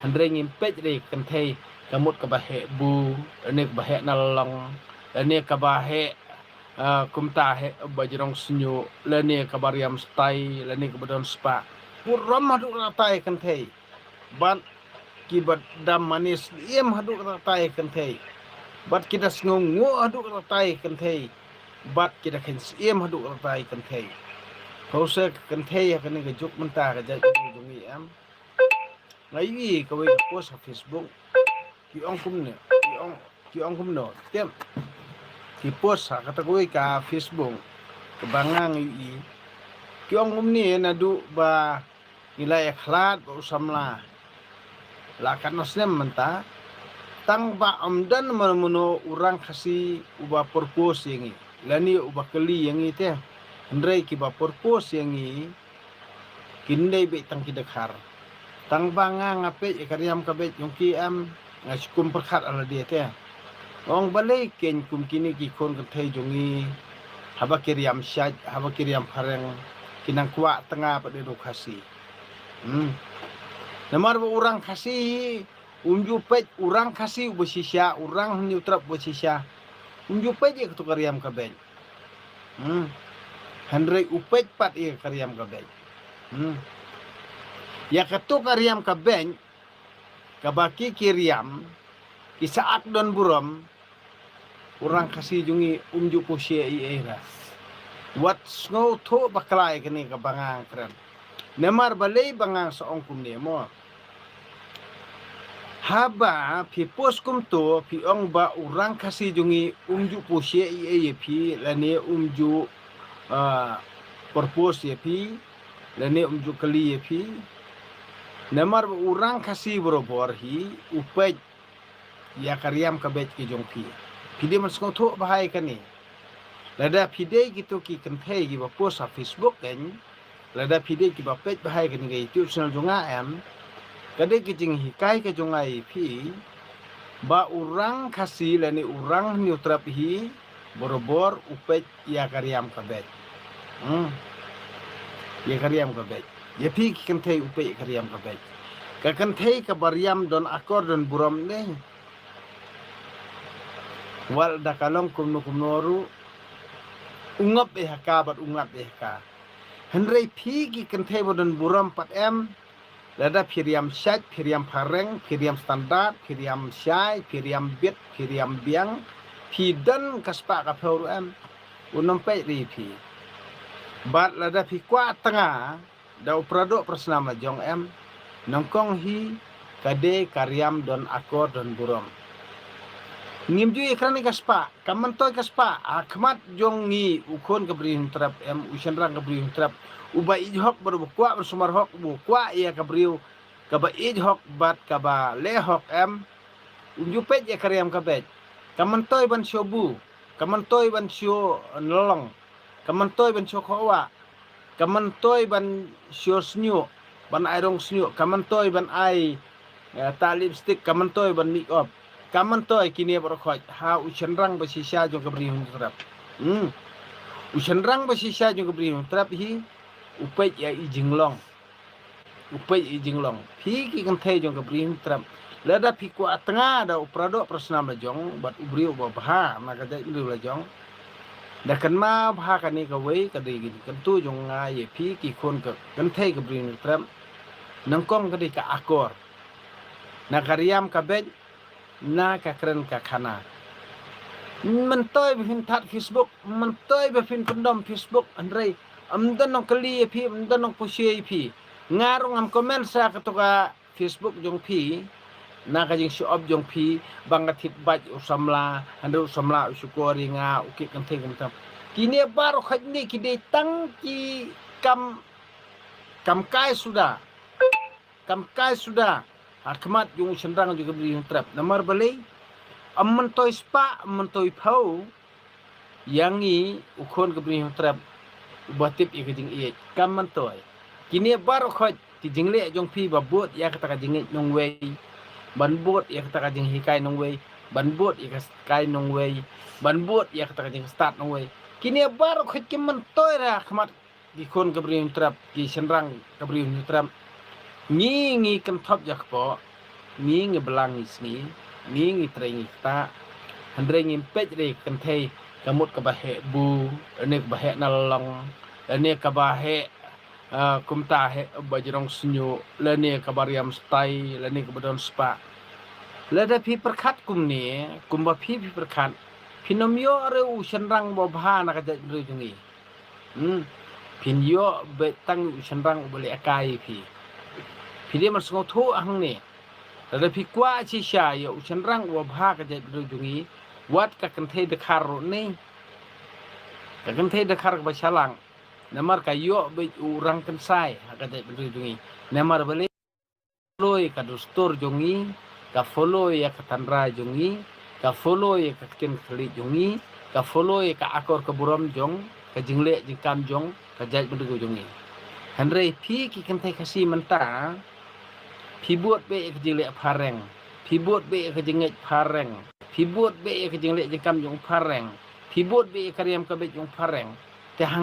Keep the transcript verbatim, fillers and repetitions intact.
Hynrei ngim peit re kynthei ka mut kaba heh bu, lane kaba heh na long, lane kaba heh, ah, kumta heh bajrong sniuh, lane kaba riam stai, lane kaba don spah. Burom haduh katta ïa kynthei. Bad kiba dam manis ïem haduh katta ïa kynthei. Bad ki da sngewnguh haduh katta ïa kynthei. Bad ki da kheiñ siem haduh katta ïa kynthei. Pause ka kynthei ha kane ka juk mynta ka jait jong ngi em. Nga ïohi kawei ka post ha Facebook. Ki ong kumne, ki ong, ki ong kumno. Tem. Ki post ha kata kawei ka Facebook. Kaba nga ïohi. Ki ong kumne naduh ba ngi la ïakhlad bad u samla la katno snem mynta, tang ba ym don mano mano u rang Khasi uba propose ïa ngi lane uba kylli ïa ngi te. Hynrei kiba propose ïa ngi kin dei beit tang ki dkhar. Tang ba nga nga peit ïa ka riam ka beit jong ki em, nga shu kum pyrkhat ha lade te. Ong balei kein kum kine ki khun kynthei jong ngi, haba ki riam shait, haba ki riam phareng, ki nang kwah tnga pat ïa u Khasi. Hmm. Namar ba u rang Khasi um ju peit u rang Khasi uba shisha, u rang Hynñiewtrep uba shisha. Um ju peit ïa katu ka riam ka beit. Hmm. Hynrei u peit pat ïa ka riam ka beit. Hmm. Ïa katu ka riam ka beit kaba ki ki riam ki sa ak don burom, u rang Khasi jong ngi um ju puse ei ei ra. Wat sngewthuh bakla ïa kane kaba nga kren. Namar balei ba nga sa ong kumne mo. Haba phi post kumto phi ong ba u rang Khasi jong ngi um ju puse ei ei ïa phi lane um ju, ah, propose ïa phi lane um ju kylli ïa phi. Namar ba u rang Khasi barabor hi u peit ïa ka riam ka beit ka jong phi. Phi dei ban sngewthuh bha ïa kane. Lada phi dei kito ki kynthei kiba post ha Facebook kan, lada phi dei kiba peit bha ïa kane ka YouTube channel jong nga em, ka dei ka jinghikai ka jong nga ïa phi ba u rang Khasi lane u rang Hynñiewtrep hi barabor u peit ïa ka riam ka beit. Hmm. Ïa ka riam ka beit. Ïa phi ki kynthei u peit ïa ka riam ka beit. Ka kynthei kaba riam don akor don burom ne. Wat la da ka long kumno kumno ruh u ngop eh ha ka bad u ngap eh ha ka. Hynrei phi ki kynthei ba don burom pat em, lada phi riam shait, phi riam phareng, phi riam standard, phi riam shai, phi riam bit, phi riam biang, phi don ka spah ka phew ruh em, un ym peit re ïa phi. Bad lada phi kwah tnga da u Pradoh Prasnam Lajong em, nyngkong hi ka dei ka riam don akor don burom. Ngim ju ïakren ïa ka spah, ka myntoi ka spah ha khmat jong ngi u khun ka Bri Hynñiewtrep em, u shynrang ka Bri Hynñiewtrep, uba ïeit hok bad uba kwah ban sumar hok, uba kwah ïa ka briew kaba ïeit hok bad kaba leh hok em, um ju peit ïa ka riam ka beit. Ka myntoi ban shu bu, ka myntoi ban shu nyllong, ka myntoi ban shu khohwah, ka myntoi ban shu sniuh, ban ai rong sniuh, ka myntoi ban ai, eh, ta lipstick, ka myntoi ban make up, ka myntoi kine baroh khoit ha u shynrang ba shisha jong ka Bri Hynñiewtrep. Hmm. U shynrang ba shisha jong ka Bri Hynñiewtrep hi u peit ïa i jinglong. U peit i jinglong. Phi ki kynthei jong ka Bri Hynñiewtrep, lada phi kwah tnga da u Pradoh Prasnam Lajong bad u briew uba bha na ka jaitbynriew Lajong, da kynmaw bha kane kawei ka dei ka jingkyntu jong nga ïa phi ki khun ka kynthei ka Bri Hynñiewtrep. Nyngkong ka dei ka akor na ka riam ka beit, na ka kren ka khana. Myntoi ba phin thad Facebook, myntoi ba phin pyndom Facebook, hynrei ym don nongkylli ïa phi, ym don nongpuse ïa phi. Nga ruh ngam comment sha kato ka Facebook jong phi na ka jing show off jong phi, ba nga thied bad u samla, hynrei u samla u shukor ïa nga, u kit kynthei kynthei. Kine baroh khoit ne ki dei tang ki kam, kam kai suda. Kam kai suda ha khmat jong u shynrang jong ka Bri Hynñiewtrep. Namar balei? Ym myntoi spah, ym myntoi phew ïa ngi u khun ka Bri Hynñiewtrep uba tip ïa ka jingïeit. Kam myntoi. Kine baroh khoit ki jingleh jong phi ba bud ïa kata ka jingïeit nongwei, ban bud ïa kata ka jinghikai nongwei, ban bud ïa ka kai nongwei, ban bud ïa kata ka jingstad nongwei. Kine baroh khoit ki myntoi ra ha khmat ki khun ka Bri Hynñiewtrep, ki shynrang ka Bri Hynñiewtrep. Ngi, ngi kynthop ja kpoh, ngi ngi blang ngi sngi, ngi ngi trei ngi ktah. Hynrei ngim peit re ka kynthei ka mut kaba heh bu, lane kaba heh na long, lane kaba heh, ah, kumta heh ba jrong sniuh, lane kaba riam stai, lane kaba don spah. Lada phi pyrkhat kumne, kumba phi phi pyrkhat, phin ym ïoh re u shynrang ba bha na ka jaitbynriew jong ngi. Hmm. Phin ïoh beit tang u shynrang uba leh kai phi. Phi dei ban sngewthuh hangne. Lada phi kwah shisha ïa u shynrang uba bha ka jaitbynriew jong ngi, wat ka kynthei dkhar ruh ne. Ka kynthei dkhar kaba shalang. Namar ka ïoh beit u rang kynsai ha ka jaitbynriew jong ngi. Namar balei? Follow ïa ka dustur jong ngi, ka follow ïa ka tynrai jong ngi, ka follow ïa ka ktien ka thylliej jong ngi, ka follow ïa ka akor ka burom jong ka jingleh jingkam jong ka jaitbynriew jong ngi. Hynrei phi ki kynthei Khasi mynta, phi bud beit ïa ka jingleh phareng, phi bud beit ïa ka jingngeit phareng, phi bud beit ïa ka jingleh jingkam jong phareng, phi bud beit ïa ka riam ka beit jong phareng. Te